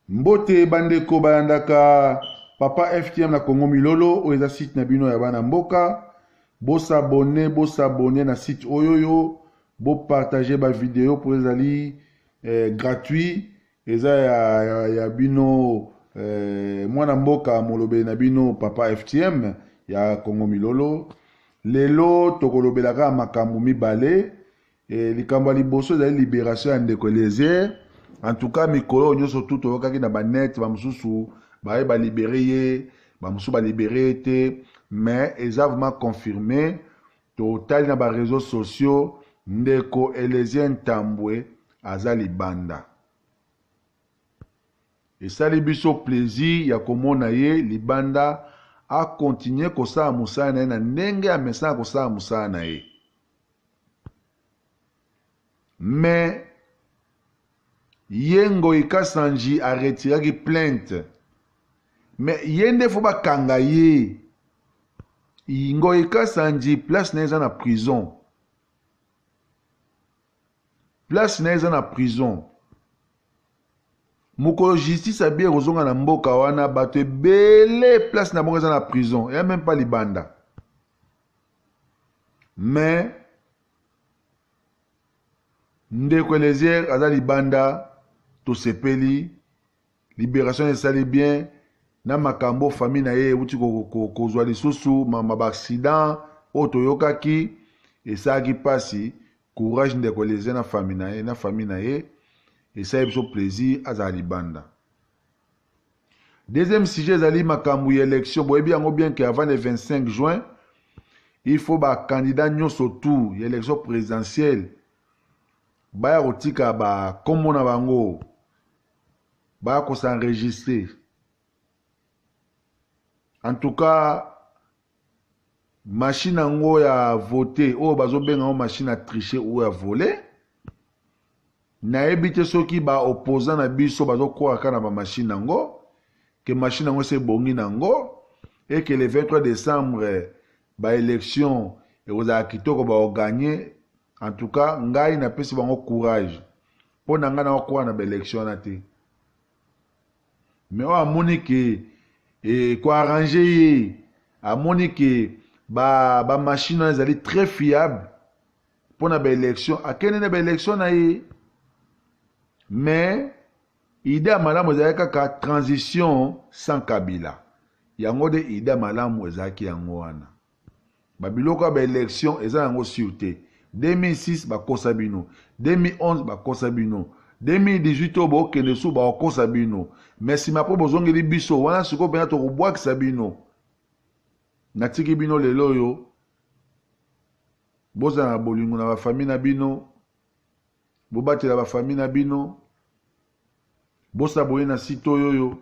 Mbote bandeko balandaka Papa FTM na Congo Milolo, oyo eza site na bino ya bana mboka. Bosabone, bosabone na site oyo oyo, bopartage ba video po ezali gratuit, eza ya bino mwana mboka molobeli na bino Papa FTM ya Congo Milolo. Lelo tokolobela kaka makambo mibale. Likambo ya liboso ezali libération ya ndeko Eliezer. En tout cas mikolo oyo nyonso tu toyokaki na ba net, ba mosusu baye ba libérer ye, ba mosusu ba libérer ye te, mais eza vraiment confirmé. Totali na ba réseaux sociaux, ndeko Eliezer Ntambwe aza libanda. Esali biso plaisir ya komona ye libanda, a continuer kosala mosala na ye na ndenge amesana kosala mosala na ye. Mais ye Ngoyi Kasanji a retiraki plainte, mais ye nde fo bakanga ye. Ngoyi Kasanji place na ye eza na prison, place na ye eza na prison. Mokolo justice abie kozonga na mboka wana, bato ebele place na bango eza na prison, eya même pas libanda. Mais ndeko Eliezer aza libanda, tosepeli libération esali bien na makambo famille na ye euti kozwa lisusu mama ba accident oyo toyokaki esalaki mpasi. Courage ndeko Eliezer na famille na ye, na famille na ye esali biso plaisir azala libanda. Deuxième sujet ezali makambo ya élection. Boyebi yango bien que avant le 25 juin il faut ba candidat nyonso tout ya élection présidentielle baya kotika ba kombo na bango, baya kosenregistrer. En tout cas machine yango ya voter oyo bazobenga yango machine à tricher ou ya voler, nayebi te soki ba opposant na biso bazokwaka kaka na ba machine yango, ke machine yango se ebongi nango, et que le 23 décembre ba élection ekozala kitoko, baoganye. En tout cas ngai napesi bango courage, mpo na ngai nakokwaka na ba élection wana te. Mais oyo amoni ke ekoarrange ye, amoni ke ba machine wana ezali très fiable mpo na ba élection, akende na ba élection na ye. Mais idée ya malamu ezalaki kaka transition sans Kabila, yango nde idée ya malamu ezalaki yango wana. Babiloko ya ba élection eza yango sûr te. 2006 bakosa bino, 2011 bakosa bino, 2018 oyo bokende su bakokosa bino, mais nsima mpo bozongeli biso wana sikoyo mpenza tokobwakisa bino. Natiki bino lelo oyo, bozala na bolingo na bafamille na bino, bobatela bafamille na bino, bosabone na site oyo oyo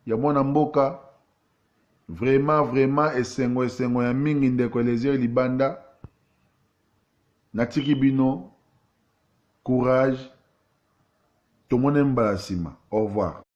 ya mwana mboka. Vraiment vraiment esengo esengo ya mingi ndeko Eliezer libanda. Natiki bino courage, tomoni mbala nsima. Au revoir.